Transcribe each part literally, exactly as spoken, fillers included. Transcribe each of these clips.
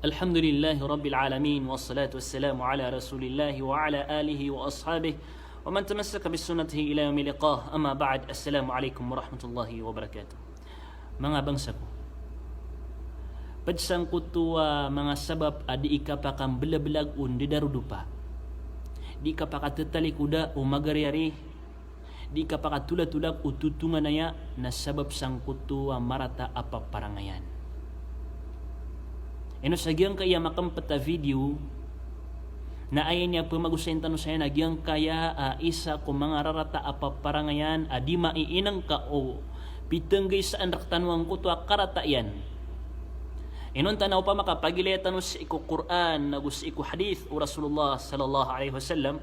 Alhamdulillahi Rabbil Alamin, wassalatu wassalamu ala Rasulillahi wa ala alihi wa ashabihi wa man tamassaka bi sunnatihi ila yaumil liqa. Amma ba'd. Assalamu alaikum warahmatullahi wabarakatuh. Manga bangsa ko, ped sangkoto a manga sabap a di kapakambelabelag o ndadarodopa, di kapakatetalikoda o magariyari, di kapakatolatolag o totonganaya, na sabap sangkoto a marata a paparangayan. Ino sa giyangkaya makempet a video, na aya niyan pemagosayin tano saya na giyangkaya a isa ko manga rarata a paparangayan a di mainengka o pitenggaysaan rektano angkoto a karata iyan. Inonta na opama ka pagilaya tano sii ko Qur'an ago sii ko hadith o Rasulullah sallallahu alaihi wasallam,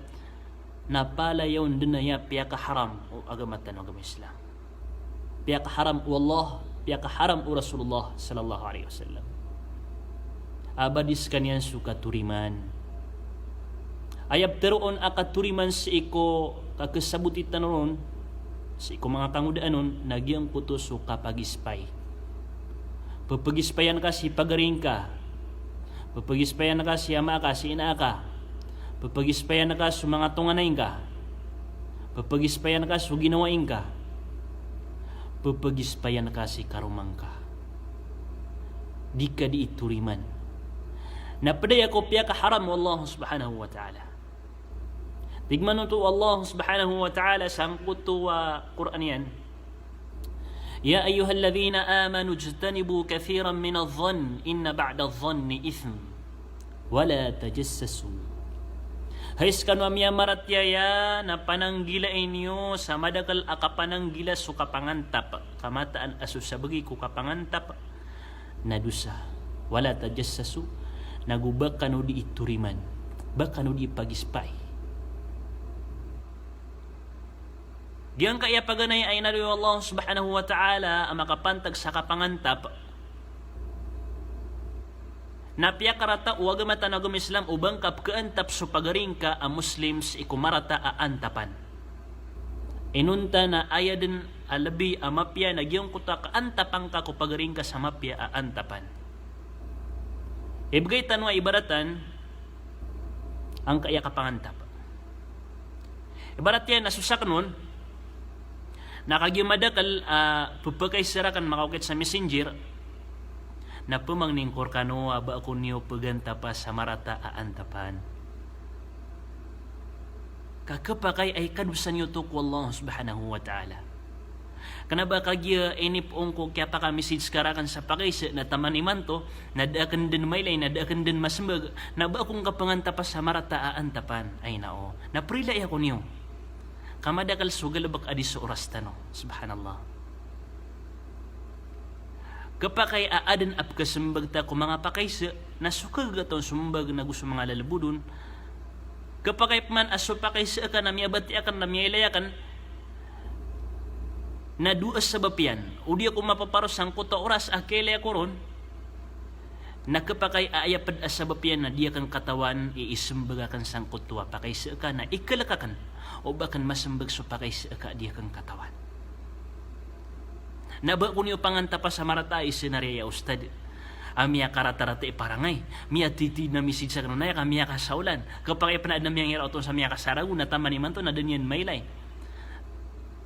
na palaya on den aya piyakaharam o agama tano, agama Islam. Piyakaharam o Allah, piyakaharam o Rasulullah sallallahu alaihi wasallam. A ba di sekaniyan so katoriman. Aya petero on a katoriman sii ko kakesaboti tano ron, sii ko manga kangodaan on, na giyangkoto so kapagispay. Pepegispayan ka si pagari ngka. Pepegispayan ka si ama ka, si ina ka. Pepegispayan ka so manga tonganay ngka. Pepegispayan ka so ginawai ngka. Pepegispayan ka si karoma ngka. Di ka di itoriman. Na ped aya ko piyakaharam o Allah subhanahu wa ta'ala. Tig man oto o Allah subhanahu wa ta'ala sangkoto a Qur'an iyan, "Ya ayyuhalladhina amanu ijtanibu kathiran minadh-dhanni inna ba'dadh-dhanni ithm, wa la tajassasu." Hay sekano a miyamaratiyaya, na pananggilai niyo sa madakel a kapananggila so kapangantap, ka mataan a so sabagi ko kapangantap na dosa. Wala tajassasu, nago ba kano di itoriman, ba kano di ipagispay. Giyangkaya paganay a inaloy o Allah subhanahu wa ta'ala a makapantag sa kapangantap, na piyakarata o agama tano a agama Islam o ba ngka pekaantap so pagari ngka a Muslim sii ko marata a antapan. Inonta na aya den a lebi a mapiya na giyangkoto a kaantapan ka ko pagari ngka sa mapiya a antapan. Ibegay tano a ibaratan angkaya kapangantap. Ibarat iyan na so saken on, na kagiya madakel a pepakaisa raken makaokit sa Messenger, na pemangni ngko rekano a ba ako niyo pegantapa sa marata a antapan. Ka kepakay a ikadosa niyo oto ko Allah subhanahu wa ta'ala. Kena ba kagiya inipoon ko kiyapaka-message ka raken sa pakaisa na taman imanto, na da aken den mailay, na da aken den masembag, na ba ako ngka pengantapa sa marata a antapan, ay nao. Na perilai ako niyo. Ka madakel so galebek a di so oras tano. Subhanallah. Kepakay a aden a pekesembag ta ko manga pakaisa, na so kegagaton so mbag nago so manga lelebodon. Kepakay peman a so pakaisa ka na miyabati aken, na miyailay aken, na dowa sabap iyan. O di ako mapaparo sangkoto a oras a kailay ako ron, na kepakay a aya ped a sabap iyan na di aken katawan i isembag aken sangkoto a pakaisa ka na ikelek aken o ba aken masembag so pakaisa ka a di aken katawan. Na ba ako niyo pangantapa sa marata a isa na riya ya ustad a miyakaratarata i parangay, miyatiti na message aken on aya ka miyakasaolan. Kepakay pen a aden a miyangiraot on sa miyakasaragon na taman imanto na da niyan mailay.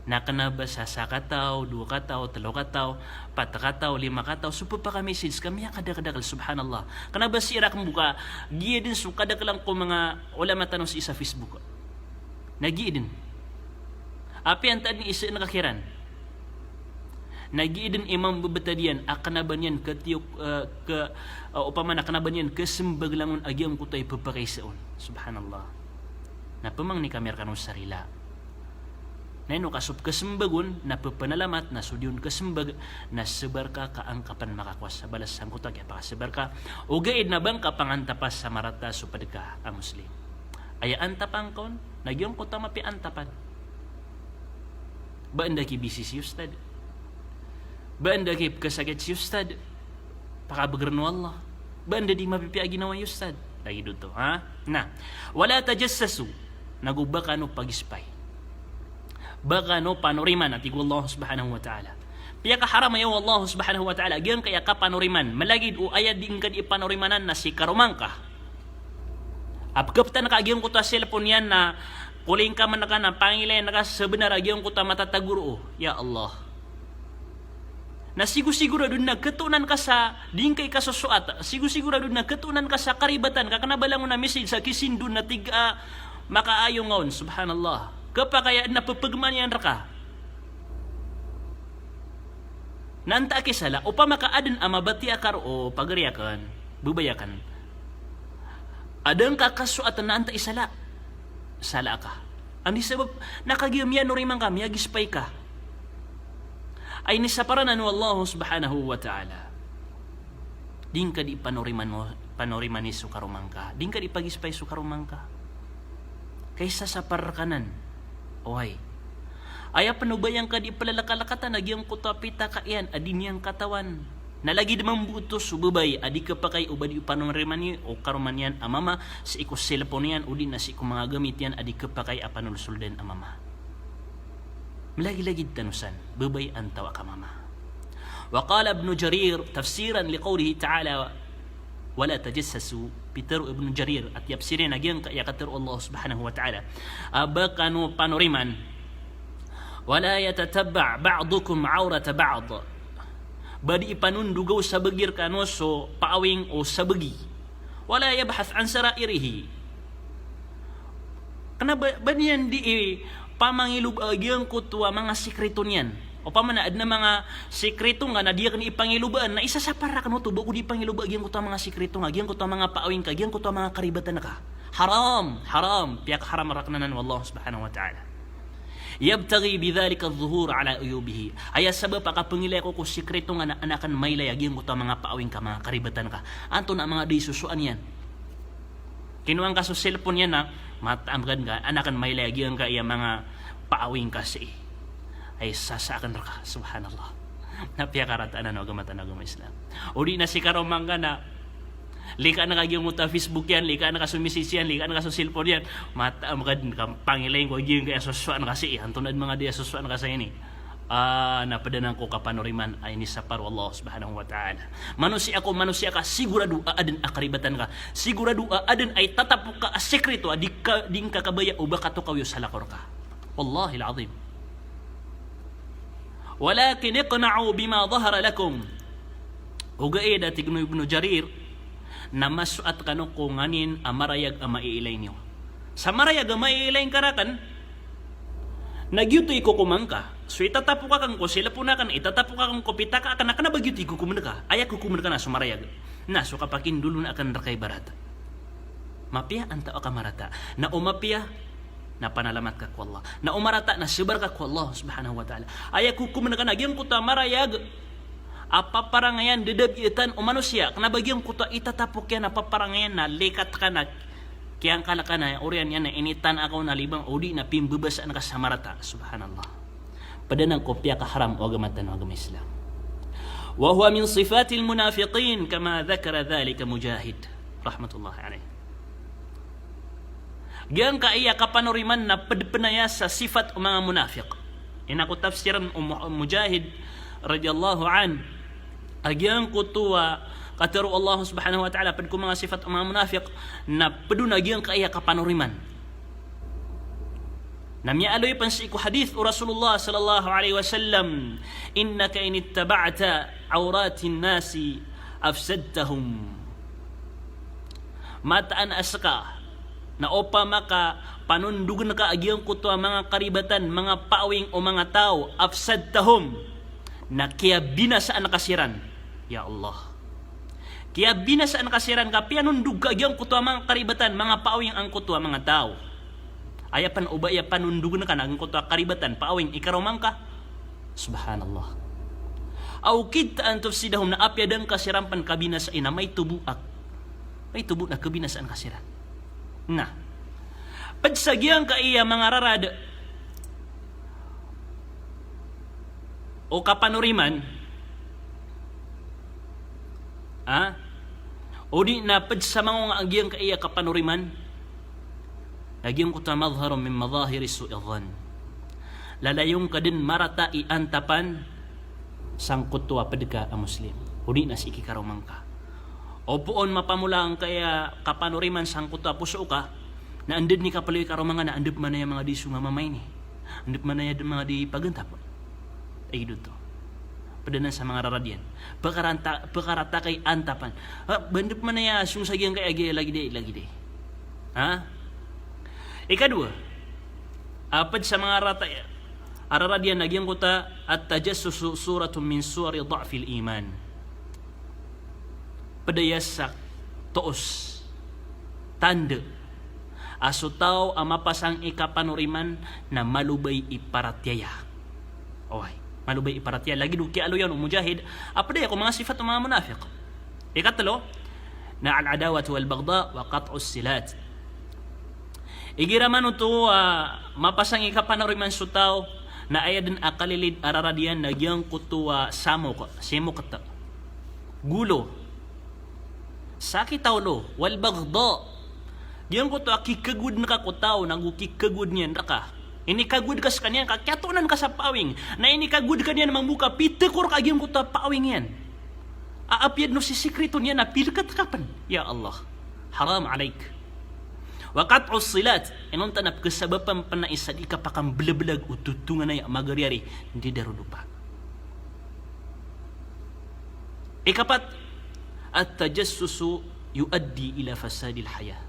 Na kena ba sa sakataw, dowa kataw, telo kataw, pat kataw, lima kataw, so pepaka-message ka miyakadakeldakel, subhanallah. Kena ba sii raken bo ka giya den so kadakelan ko manga olama tano sii sa Facebook. Na giya den. Apiya antaa den i isa en ka kiran. Na giya den i mambebetad iyan a kena ba niyan ketiyo, eh, ke, eh, opama na kena ba niyan kesembag langon a giyangkoto a ipepakaisa on. Subhanallah. Na pemangni kami rekano sa rila. Na ino ka so pekesembag on na pepenalamat, na so di on kesembag na sebar ka ka angka pen makakowa sa balas sangkoto a kiyapakasebar ka. Ogaid na ba ngka pangantapa sa marata so ped ka a Muslim. Aya antapan ka on na giyangkoto a mapiya a antapan. Ba anda ki busy si ustad? Ba anda ki pekesakit si ustad? Pakabegeren o Allah. Ba anda di mapipiya a ginawa i ustad? Lagid oto, ha? Na, wala tajassasu. Nago ba kano pagispay. Ba kano panoriman, a tig o Allah subhanahu wa ta'ala. Piyakaharam iyan o Allah subhanahu wa ta'ala a giyangkaya kapanoriman. Malagid o aya di ngka di panorimanan na si karoma ngka. A pkaptan ka a giyangkoto a cellphone iyan na koling ka man ka na pangilayin ka sa bnar a giyangkoto a matatago roo. Ya Allah. Na sigosigorado na katonan ka sa di ngka ikasosoat. Sigosigorado na katonan ka sa karibatan ka, kna ba langon a message sa kisindoon na tig a makaayong on. Subhanallah. Kapakay a adn a ppgman iyan rka. Na antaa ki sala, opama ka adn a mabatiya ka roo, pagari akn, babay akn. Adn ka kasoat na antaa i sala. Sala ka. Anda i sabap na kagiya miyanoriman ka, miyagispay ka. Ay inisapar anan o Allah subhanahu wa ta'ala. Di ngka di panoriman mo, panorimani so karoma ngka. Di ngka di pagispay so karoma ngka. Ka isasapar rka nan. Oway. Aya pn o ba aya ngka di plalakalakatan a giyangkoto a pitaka iyan a di niyan katawan. Na lagid mambo oto so babay a di khapakay o ba di panorimani o karoma niyan a mama sii ko cellphone iyan odi na sii ko manga gamit iyan a di khapakay a panosoldan a mama. Malagilagid tano san, babay antaw a ka mama. Wa qala Ibn Jarir tafsiran li qawlihi ta'ala, "Wa la tajassasu." Pitharo o Ibn Jarir a tiyapsir iyan a giyangkaya katharo o Allah subhanahu wa ta'ala a ba kano panoriman. "Wa la yatatabba' ba'dukum 'awrata ba'd." Ba di ipanondog o sabagi rkano so paawing o sabagi. "Wa la yabhath an sara'irihi." Kna ba, ba niyan di ipamangiloba a giyangkoto a manga sikreto niyan. Opama na adn a manga sikreto ngka na di akn ipangilobaan, na isasapar rka oto ba ko di ipangiloba a giyangkoto a manga sikreto ngka, giyangkoto a manga paawing ka, giyangkoto a manga karibatan ka. Haram, haram, piyakaharam rka anan o Allah subhanahu wa ta'ala. "Yabtaghi bidhalika adh-dhuhur ala uyubihi." Aya sabap a kapangilay ko ko sikreto ngka na an akn mailay a giyangkoto a manga paawing ka, manga karibatan ka. Antonaa manga da i sosoan iyan. Kinowa ngka so cellphone iyan na, mataan ka dn ka, an akn mailay a giyangkaya manga paawing ka sii. Ay sasaan rka, subhanallah. Na piyakarata anan o agama tano a agama Islam. Odi na si karoma ngka na, likaan ka giyangkoto a Facebook iyan, likaan ka so message iyan, likaan ka so cellphone iyan. Mataan ka dn ka, pangilay ko giyangkaya sosoan ka sii. Antonaa dn manga da i sosoan ka sa ini. Ah, na pd anan ko kapanoriman a inisapar o Allah subhanahu wa ta'ala. Manosiya ko, manosiya ka, sigorado a adn a karibatan ka. Sigorado a adn a itatapok ka a sikreto a di ka, di ngka kabaya o ba katokawi o salakaw rka. Wallahil azim. "Walakin iqna'u bima dhahara lakum." Ogaid a tig o Ibn Jarir, na masoat kano ko nganin a marayag a maiilay niyo. Sa marayag a maiilay ngka rakn, na giyoto i kokoman ka. So itatapok akn ko cellphone akn, itatapok akn ko pitaka akn, na kna ba giyoto i kokoman ka. Aya kokoman ka na so marayag. Na so kapakindolon akn rka ibarat. Mapiya antaa ka marata. Na o mapiya, na panalamat ka ko Allah. Na o marata, na sabar ka ko Allah subhanahu wa ta'ala. Aya kokoman ka na giyangkoto a marayag a paparangayan, dadabiatan o manosiya, kna ba giyangkoto a itatapok iyan a paparangayan na likat ka na kiyangkal ka na oriyan iyan na initan ako na libang odi na pimbabasaan ka sa marata. Subhanallah. Pd anan ko piyakaharam o agama tano a agama Islam. "Wa huwa min sifatil munafiqin kama dhakara dhalika Mujahid." Rahmatullahi alayh. Giyangkaya kapanoriman na pd pn aya sa sifat o manga munafiq. Ina ko tafsiran o Mu-, Mujahid radiyallahu anhu. A giyangkoto a katharo o Allah subhanahu wa ta'ala pd ko manga sifat o manga munafiq na pd on a giyangkaya kapanoriman. Na miyaaloy pn sii ko hadith o Rasulullah sallallahu alayhi wasallam, "Innaka in ittaba'ta awratin nasi afsadtahum." Mataan a ska na opama ka panondogn ka a giyangkoto a manga karibatan, manga paawing o manga taw, afsadtahum, na kiyabinasaan ka siran. Ya Allah. Kiyabinasaan ka siran ka piyanondog ka a giyangkoto a manga karibatan, manga paawing angkoto a manga taw. Aya pn o ba aya panondogn ka na angkoto a karibatan, paawing i karoma ngka. Subhanallah. Aw kidta an tufsidahum, na apiya da ngka siran pn kabinasai na maito bo ak-, maito bo na kabinasaan ka siran. Na pd sa giyangkaya manga rarad o kapanoriman, ha? Odi na pd sa manga onga a giyangkaya kapanoriman, na giyangkoto a madharun min madhahiri su'i dhann. Lalayon ka dn marata i antapan sangkoto a pd ka a Muslim, odi na sii ki karoma ngka. Opama on mapamola angkaya kapanoriman sangkoto a poso ka, na anda dn i kapaloy i karoma ngka na anda pman aya manga di so mamaini, anda pman aya dn manga di pagantap. Ay, giyoto. Pd anan sa manga rarad iyan. Pkaranta-, pkarata kay antapan. Ah, ba anda pman aya song sa giyangkaya, lagid aya, lagid aya. Ha? Ikadowa a pd sa manga rarata, a rarad iyan na giyangkoto a at-tajassusu suratun min suwari dha'fil iman. Pd aya sa toos, tanda a so taw a mapasang i kapanoriman na malobay i paratiyaya. Oway, malobay i paratiyaya. Lagid o kiyaaloy iyan o Mujahid a pd aya ko manga sifat o manga munafiq. Ikatlo na al-adawatu wal-baghda wa qat'us silat. Igira man oto a mapasang i kapanoriman so taw na aya dn a kalilid a rarad iyan na giyangkoto a samok, simokt, golo, sakit a olo, wal-baghda. Giyangkoto a kikagowad ngka ko taw nago kikagowad niyan rka. Inikagowad ka skaniyan ka kiyatonan ka sa paawing. Na inikagowad ka niyan mambo ka pithakor ka giyangkoto a paawing iyan. A apiya dn o sisikrito niyan na pilkat ka pn. Ya Allah. Haram alaik. Wa qat'us silat. Inonta na pkhasabapan pn a isa di kapakamblablag o totonganay a magariyari, di darodopa. Ikapat, at-tajassusu yuaddi ila fasadil hayah.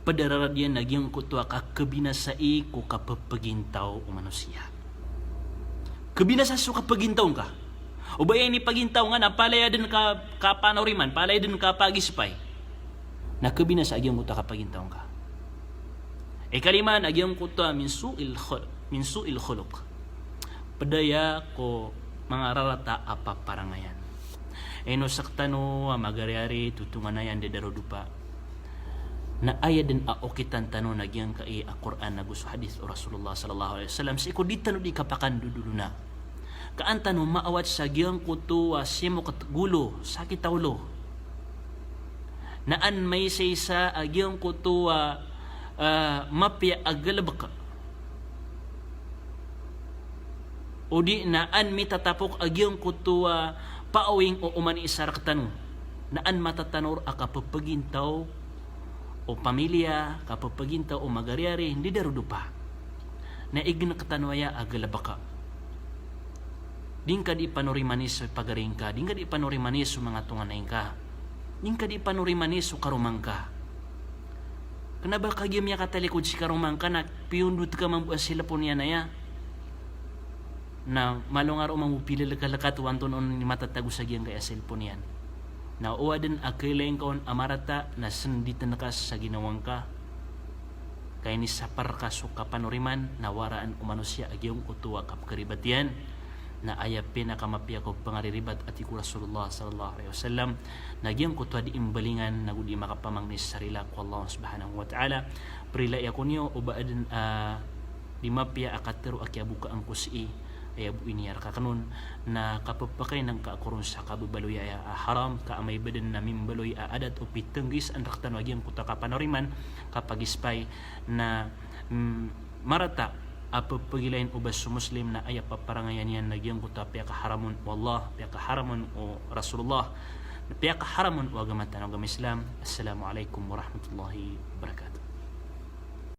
Pd a rarad iyan na giyangkoto a kakhabinasai ko kapphagintaw o manosiya. Khabinasa so kapphagintaw ngka. O ba aya inipagintaw ngka na palaya dn ka, kapanoriman, palaya dn kapagispay. Na khabinasa a giyangkoto a kapphagintaw ngka. Ikalima na giyangkoto a min su'il khul-, min su'il khuluq. Pd aya ko manga rarata a paparangayan. Ino sktano a magariyari, totonganay a di darodopa. Na aya dn a okitan tano na giyangkai a Qur'an ago so hadith o Rasulullah sallallahu alaihi wasallam, sii ko di tano di kapakandodolona. Ka an tano maawat sa giyangkoto a simokt, golo, sakit a olo. Na an maisaisa a giyangkoto a, ah, mapiya a galbk. Odi na an mitatapok a giyangkoto a paawing o oman i isa rktano. Na an matatanar a kapphagintaw o pamilya, kapphagintaw o magariyari, di darodopa. Na ignk tano aya a galbk. Di ngka di panorimani so pagari ngka, di ngka di panorimani so manga tonganay ngka, di ngka di panorimani so karoma ngka. Kna ba kagiya miyakatalikod si karoma ngka na piyondot ka mambo a cellphone iyan aya. Na malo nga roo mambo pilalekaleka to antonaa on i matatago sa giyangkaya cellphone iyan. Na o adn a kailay ngka on a marata na snditn ka sa ginawa ngka. Ka inisapar ka so kapanoriman na waraan o manosiya a giyangkoto a kapkharibat iyan. Na aya pinakamapiya ko pngariribat a tig o Rasulullah sallallahu alaihi wasallam na giyangkoto a di imbalingan nago di makapamangni sa rila ko Allah subhanahu wa ta'ala. Prilai ako niyo o ba adn a di mapiya a katharo a kiyabokaan ko sii, aya bo ini a rk akn on na kappakay na ngka ako ron sa kababaloy aya a haram, ka amay ba dn na mimbaloy a adat o pitnggisn rktano a giyangkoto a kapanoriman, kapagispay na, mm, marata a pphagilain o ba so Muslim na aya paparangayan iyan na giyangkoto a piyakaharam on o Allah, piyakaharam on o Rasulullah, na piyakaharam on o agama tano a agama Islam. Assalamu alaikum warahmatullahi wabarakatuh.